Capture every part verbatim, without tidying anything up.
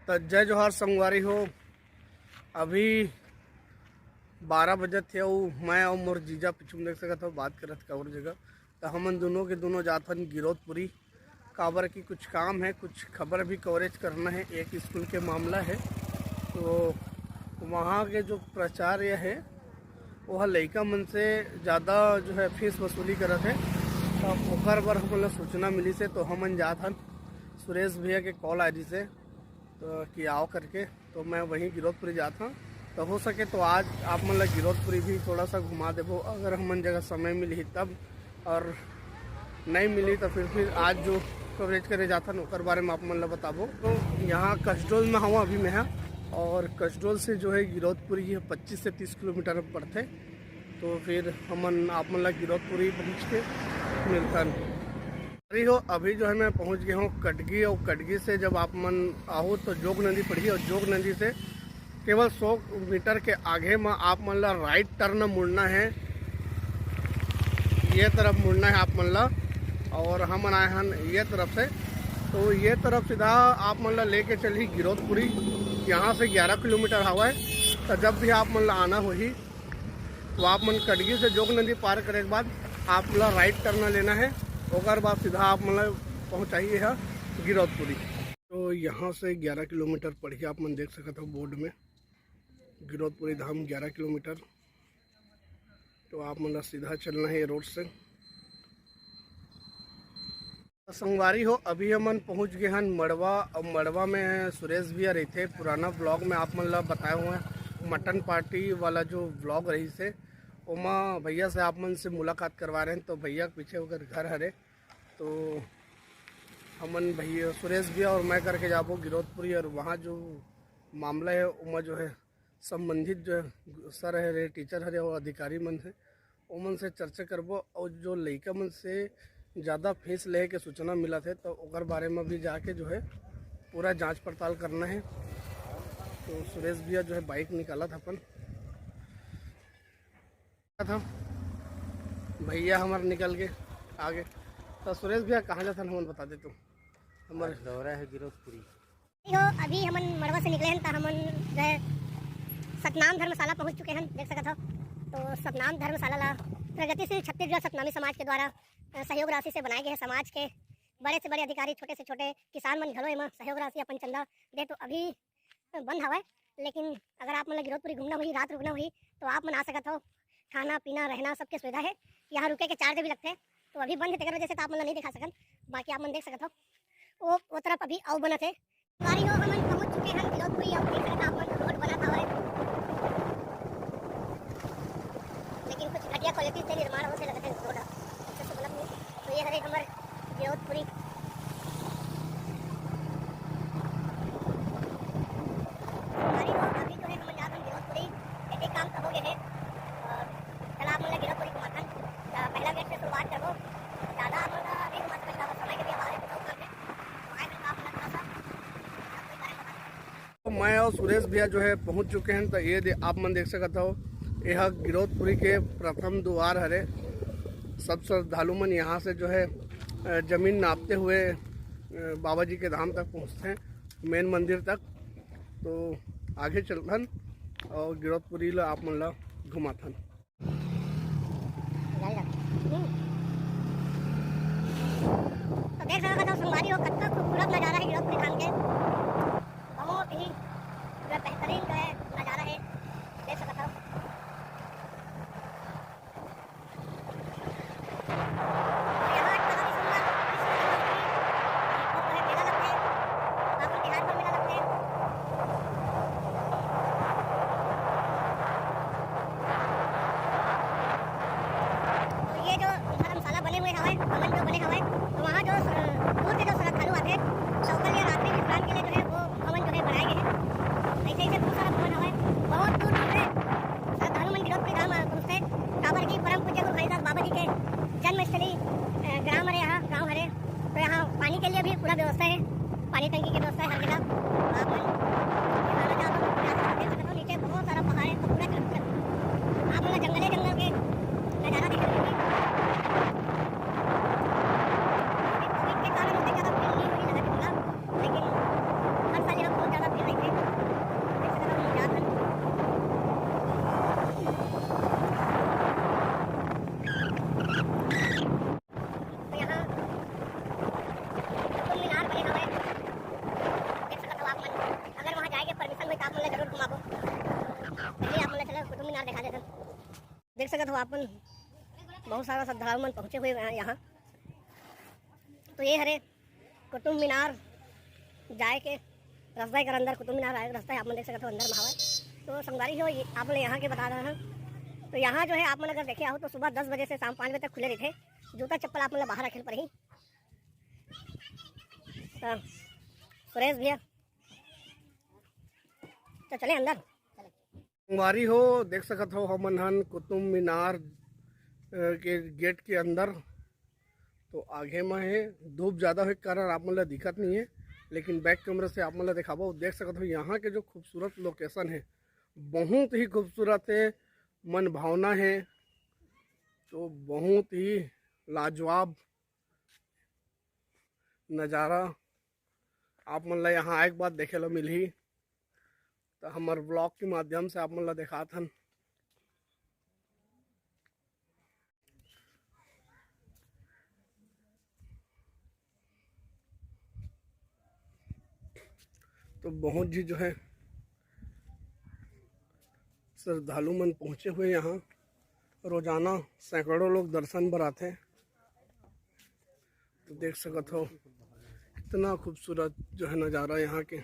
त जय जोहार संगवारी हो। अभी बारह बजत हे अउ मैं अउ मोर जीजा पीछू में देख सकत हो बात करत हे और जगह। त हमन दोनों के दोनों जात हन गिरौदपुरी, काबर की कुछ काम हे, कुछ खबर भी कवरेज करना हे, एक स्कूल के मामला हे। तो वहाँ के जो प्राचार्य हे वो लइका मन से ज़्यादा जो है फीस वसूली करत हे। तब ओकर बर हमन ला सूचना मिलिस हे, तो हमन जात हन। सुरेश भैया के कॉल आ रहिस हे, तो कि आओ करके, तो मैं वहीं गिरौदपुरी जात हूँ। तो हो सके तो आज आप मन ला गिरौदपुरी भी थोड़ा सा घुमा देबो, अगर हमन जगह समय मिलही तब, और नहीं मिली तो फिर फिर आज जो कवरेज करे जात हन ओकर बारे में आप मन ला बताबो। तो यहाँ कसडोल में हूँ अभी मैं, हाँ, और कसडोल से जो है गिरौदपुरी ये पच्चीस से तीस किलोमीटर पड़थे। तो फिर हमन आप मन ला गिरौदपुरी पहुँच के मिलथन। अरे हो, अभी जो है मैं पहुँच गया हूँ कटगी, और कटगी से जब आप मन आहो तो जोग नदी पड़ही, और जोग नदी से केवल सौ मीटर के आगे में आप मन ला राइट टर्न मुड़ना है, ये तरफ मुड़ना है आप मन ला। और हमन आए हन ये तरफ से, तो ये तरफ सीधा आप मन ला लेके चलही गिरौदपुरी। यहाँ से ग्यारह किलोमीटर हवय। तो जब भी आप मन ला आना होही तो आप मन कटगी से जोग नदी पार करे के बाद आप ला राइट टर्न लेना है, ओकर बाद सीधा आप मन ला पहुँचाही है गिरौदपुरी। तो यहाँ से ग्यारह किलोमीटर पड़ही, आप मन देख सकत हो बोर्ड में, गिरौदपुरी धाम ग्यारह किलोमीटर। तो आप मन ला सीधा चलना है ये रोड से। संगवारी हो, अभी हमन पहुंच गए हन मड़वा। अब मड़वा में सुरेश भैया रहिथे, पुराना व्लॉग में आप मन ला बताए हुए हैं, मटन पार्टी वाला जो व्लॉग रहिस हे, ओमा भैया से आप मन से मुलाकात करवा रहे हैं। तो भैया के पीछे ओकर घर हरे, तो हमन भैया, सुरेश भैया और मैं करके जाबो गिरौदपुरी, और वहाँ जो मामला है ओमा जो है संबंधित जो सर हरे, टीचर हरे और अधिकारी मन है, ओमन से चर्चा करबो। और जो लइका मन से ज़्यादा फीस लेहे के सूचना मिलत हे, तो ओकर बारे में भी जाके जो है पूरा जांच पड़ताल करना है। तो सुरेश भैया जो है बाइक निकालत अपन था, भैया हमार निकल के आगे। तो सुरेश भैया कहाँ जाथन हमन बता दे तू। हमारे आज दौरा है गिरौदपुरी। हो, अभी हमन मड़वा से निकले हन, त हमन जो है सतनाम धर्मशाला पहुंच चुके हन, देख सकत हो। तो सतनाम धर्मशाला ला प्रगतिशील छत्तीसगढ़ सतनामी समाज के द्वारा, अ, सहयोग राशि से बनाए गए हैं। समाज के बड़े से बड़े अधिकारी, छोटे से छोटे किसान मन घलो एमा सहयोग राशि अपन चंदा दे। तो अभी बंद हवय, लेकिन अगर आप मन ला गिरौदपुरी घूमना होही, रात रुकना होही, तो आप मन आ सकत हो। खाना पीना रहना सबके सुविधा है। यहाँ रुके के चार्ज भी लगथे, तो अभी बंद है, तेकर वजह से तो आप मन ला नहीं दिखा सकन, बाकी आप मन देख सकत हो। वो, वो तरफ अभी अउ बनत है। गाड़ी हो, हमन पहुंच चुके हैं गिरौदपुरी, अउ देख सकत हो आप मन रोड बनत हवय, लेकिन कुछ घटिया क्वालिटी से निर्माण होथे लगत है रोड, अच्छे से बनत नहीं। तो ये हरे हमर गिरौदपुरी। गाड़ी हो, अभी जो है हमन जात हन गिरौदपुरी, एते काम तो हो गए है। और चला आप मन ला गिरौदपुरी घुमाथन। त पहला गेट से शुरुआत करबो। ज़्यादा आप मन ला नहीं घुमा सकत, समय के भी अभाव है, कुछ और काम है। तो आए हन आप मन ला थोड़ा सा गिरौदपुरी बारे में बता देते हैं। तो मैं और सुरेश भैया जो है पहुंच चुके हैं। तो ये दे-, आप मन देख सकत हो, यह गिरौदपुरी के प्रथम द्वार हरे। सब श्रद्धालु मन यहाँ से जो है, अ, जमीन नापते हुए, अ, बाबा जी के धाम तक पहुँचते हैं, मेन मंदिर तक। तो आगे चलथन और गिरौदपुरी ला आप मन ला घुमाथन। तो देख सकत हो संगवारी हो, कतका खूबसूरत नजारा है गिरौदपुरी धाम के। बहुत ही जो है बेहतरीन जो है नजारा है, देख सकत हो। और यहाँ बहुत ही सुंदर, बहुत ही सुंदर जो है मेला लगथे, फागुन तिहार पर मेला लगथे। तो ये जो धर्मशाला बने हुए हवय, भवन जो बने हवय, तो वहाँ जो स-, दूर के जो श्रद्धालु आथे, तो ओकर लिए रात्रि विश्राम के लिए जो है वो भवन जो है बनाए गए हैं। ऐसे ऐसे बहुत सारा भवन हवय, बहुत दूर दूर से श्रद्धालु मन गिरौदपुरी धाम, अ, पहुँचथे, काबर की परम पूज्य गुरु घासीदास बाबा जी के जन्मस्थली, अ, ग्राम हरे, यहाँ गाँव हरे। तो यहाँ पानी के लिए भी पूरा व्यवस्था है, पानी टंकी की व्यवस्था है हर जगह। आप मन यहाँ आ जाओ तो यहाँ से देख सकते हो, नीचे बहुत सारा पहाड़ है, तो पूरा चढ़-, आप लोग जंगल ही जंगल के नज़ारा देखने को मिलेगी। देख सकत हो आप मन, बहुत सारा श्रद्धालु मन पहुँचे हुए हैं यहाँ। तो ये हरे कुतुब मीनार जाए के रस्ता, एकर अंदर कुतुब मीनार आए के रस्ता है, आप मन देख सकत हो अंदर में हवय। तो संगवारी हो, ये आप मन यहाँ के बता रहे हैं। तो यहाँ जो है आप मन अगर देखे हो तो सुबह दस बजे से शाम पाँच बजे तक खुले रहिथे। जूता चप्पल आप मन ला बाहर रखे ल परही। तो सुरेश भैया, तो चले अंदर। संगवारी हो, देख सकत हो हमन हन कुतुब मीनार, अ, के गेट के अंदर। तो आगे में है, धूप ज़्यादा होए के कारण आप मन ला दिखत नहीं है, लेकिन बैक कैमरा से आप मन ला दिखाबो। देख सकत हो यहाँ के जो खूबसूरत लोकेशन है, बहुत ही खूबसूरत है, मन भावना है। तो बहुत ही लाजवाब नज़ारा आप मन ला यहाँ आए के बाद देखे ला मिलही। तो हमर ब्लॉग के माध्यम से आप मन ला दिखात हन। तो बहुत जी जो है श्रद्धालु मन पहुँचे हुए यहाँ, रोजाना सैकड़ों लोग दर्शन बर आथे। तो देख सकत हो कितना खूबसूरत जो है नज़ारा यहाँ के।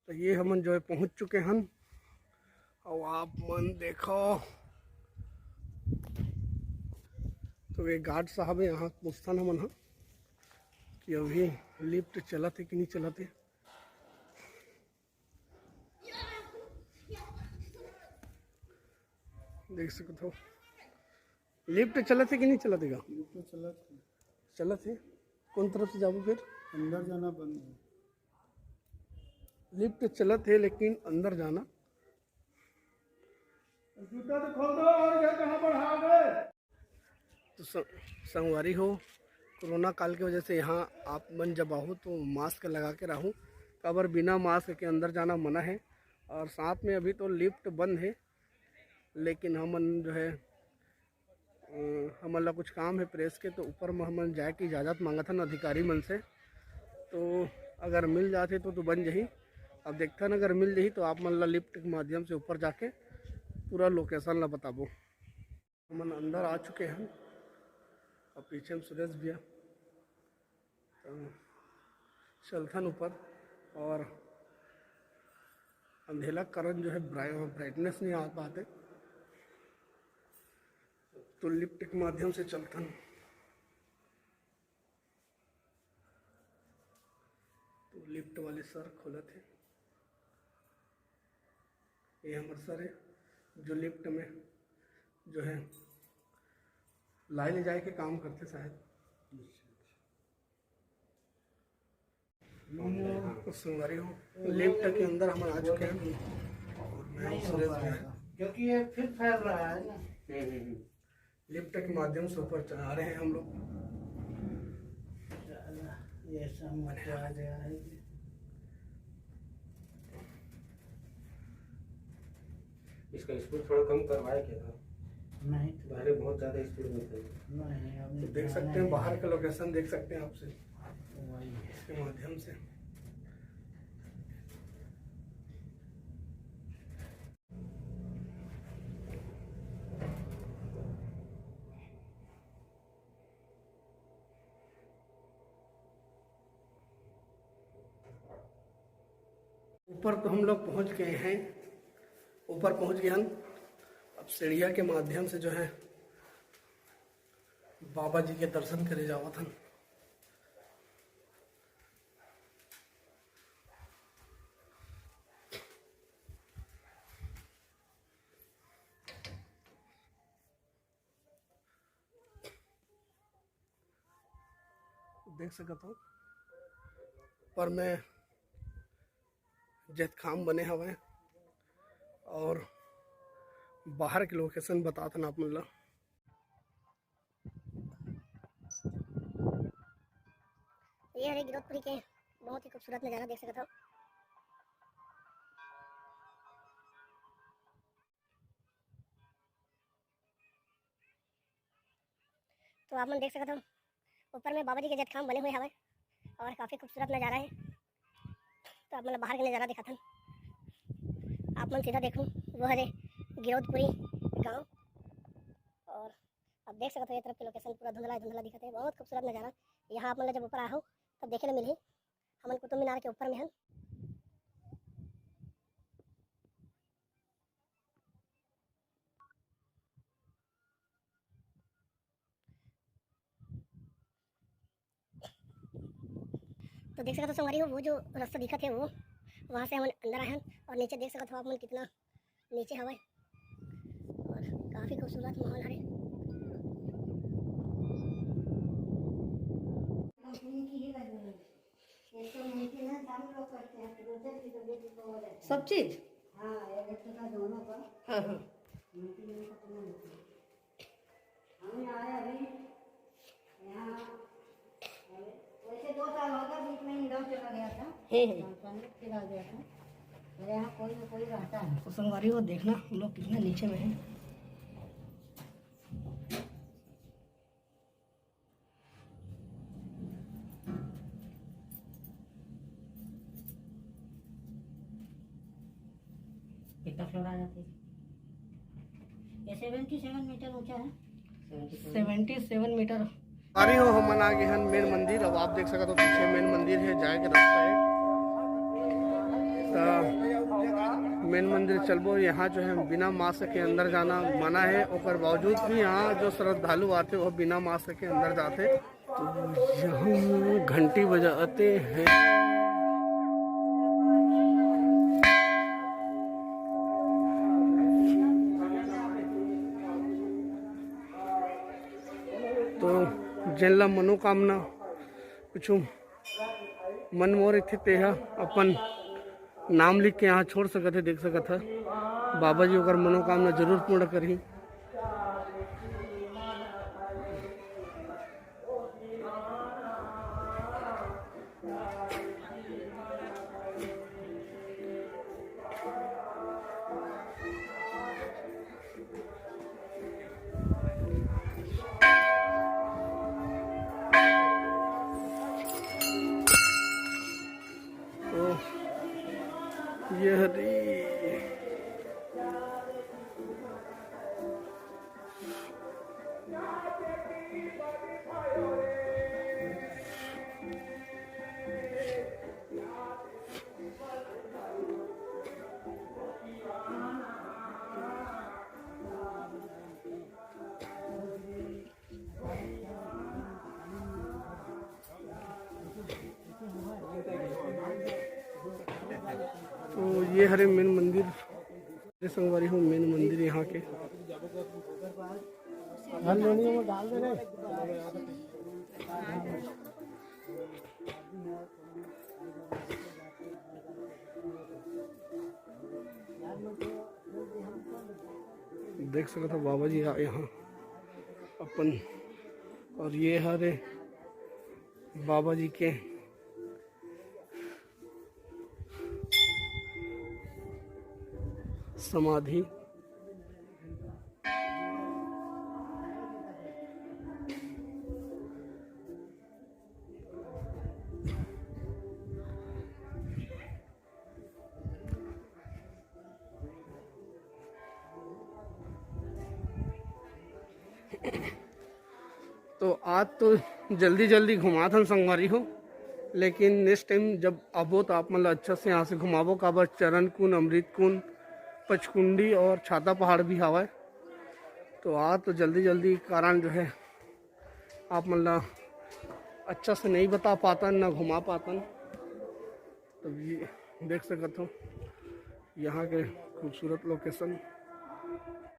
तो ये हमन जो है पहुँच चुके हन, और आप मन देखो तो ये गार्ड साहब है, यहाँ पूछथन हमन ह कि अभी लिफ्ट चलत है कि नहीं चलत है। देख सकत हो लिफ्ट चलत है कि नहीं चलत है गा? लिफ्ट चलत है। चलत है। कौन तरफ से जाबो फिर? अंदर जाना बंद है। लिफ्ट चलत है लेकिन अंदर जाना। जूता तो खोल दो और ये कहाँ बढ़ा गए? तो स-, संगवारी हो, कोरोना काल के वजह से यहाँ आप मन जब आहू तो मास्क लगा के रहू, काबर बिना मास्क के अंदर जाना मना है। और साथ में अभी तो लिफ्ट बंद है, लेकिन हमन जो है, अ, हमन ला कुछ काम है प्रेस के, तो ऊपर में हमन जाए के इजाज़त मांगत हन अधिकारी मन से। तो अगर मिल जाथे तो, तो बन जही। अब देखथन अगर मिल जही तो आप मन ला लिफ्ट के माध्यम से ऊपर जाके पूरा लोकेशन ला बताबो। हमन अंदर आ चुके हैं। अब पीछे में सुरेश भैया, तो चलथन ऊपर। और अंधेला कारण जो है ब्राइ-, ब्राइटनेस नहीं आ पाते, तो लिफ्ट के माध्यम से चलथन। तो लिफ्ट वाले सर खोलत है। ये हमर सर है जो लिफ्ट में जो है लाए ले जाए के काम करते शायद। तो संगवारी हो, लिफ्ट के अंदर हम आ चुके हैं और मैं हूँ सुरेश भैया। क्योंकि ये फिर फैल रहा है ना। लिफ्ट के माध्यम से ऊपर चढ़ा रहे हैं हम लोग। ये समझ आ गया है। इसका स्पीड थोड़ा कम करवाए क्या था? नहीं तो पहले बहुत ज़्यादा स्पीड में था। नहीं, अब तो देख सकते हैं, बाहर का लोकेशन देख सकते हैं आपसे वही है। इसके माध्यम से। ऊपर तो हम लोग पहुंच गए हैं, ऊपर पहुंच गए हैं। अब सीढ़िया के माध्यम से जो है बाबा जी के दर्शन करे जावत हन। देख सकत हो, पर मैं जतखाम बने हवय और बाहर के लोकेशन बतात हन आप मन ला। ये हरे गिरौदपुरी के बहुत ही खूबसूरत नज़ारा देख सकत हो। तो आप मन देख सकत हो, ऊपर में बाबा जी के जतखाम बने हुए हवय और काफ़ी खूबसूरत नज़ारा है। तो आप मन ल बाहर के नज़ारा दिखाथन, आप मन सीधा देखू, वो हरे गिरौदपुरी गांव। और आप देख सकत हो, ये तरफ के लोकेशन पूरा धुंधला धुंधला दिखत है, बहुत खूबसूरत नज़ारा। यहाँ आप मन ल जब ऊपर आए हो, तब देखे ल मिलही। हमन कुतुब मीनार के ऊपर में हन। तो देख सकत हो संगवारी हो, वो जो रास्ता दिखत है, वो वहाँ से हमन अंदर आए हन। और नीचे देख सकत हो आप मन, कितना नीचे हवय और काफ़ी खूबसूरत माहौल हरे। सब चीज। हाँ, हाँ। हम आए अभी यहाँ, वैसे दो साल हो गया, बीच में इंदौर चला गया था। हम्म, हम्म। और फिर आ गया था। और यहाँ कोई ना कोई रहता है। तो संगवारी हो, देखना हम लोग कितना नीचे में है। कितना फ्लोर आ जाती है? ये सेवेंटी सेवन मीटर ऊंचा है। Seventy seven metre. अरे हो, हमन आ गए हन मेन मंदिर। अब आप देख सकत हो, पीछे मेन मंदिर है, जाए के रास्ता है। तो मेन मंदिर चलबो। यहाँ जो है, बिना मास्क के अंदर जाना मना है, ओकर बावजूद भी यहाँ जो श्रद्धालु आते, वो बिना मास्क के अंदर जाते। तो यहाँ घंटी बजाते हैं। तो जेन ला मनोकामना कुछ मन मोर इथे, तेहा अपन नाम लिख के यहाँ छोड़ सकत है। देख सकत है, बाबा जी ओकर मनोकामना जरूर पूर्ण करही। तो ये हरी। तो ये हरे मेन मंदिर, ये संगवारी हो, मेन मंदिर यहाँ के। देख सकत हो बाबा जी आ यहाँ अपन, और ये हरे बाबा जी के समाधि। तो आज तो जल्दी जल्दी घुमात हन संगवारी हो, लेकिन नेक्स्ट टाइम जब आबो तो आप मन ला अच्छा से यहाँ से घुमाबो, काबर चरण कुंड, अमृत कुंड, पचकुंडी और छाता पहाड़ भी हवय। तो आज तो जल्दी जल्दी कारण जो है आप मन ला अच्छा से नहीं बता पातन, ना घुमा पातन। तो ये देख सकत हो यहाँ के खूबसूरत लोकेशन।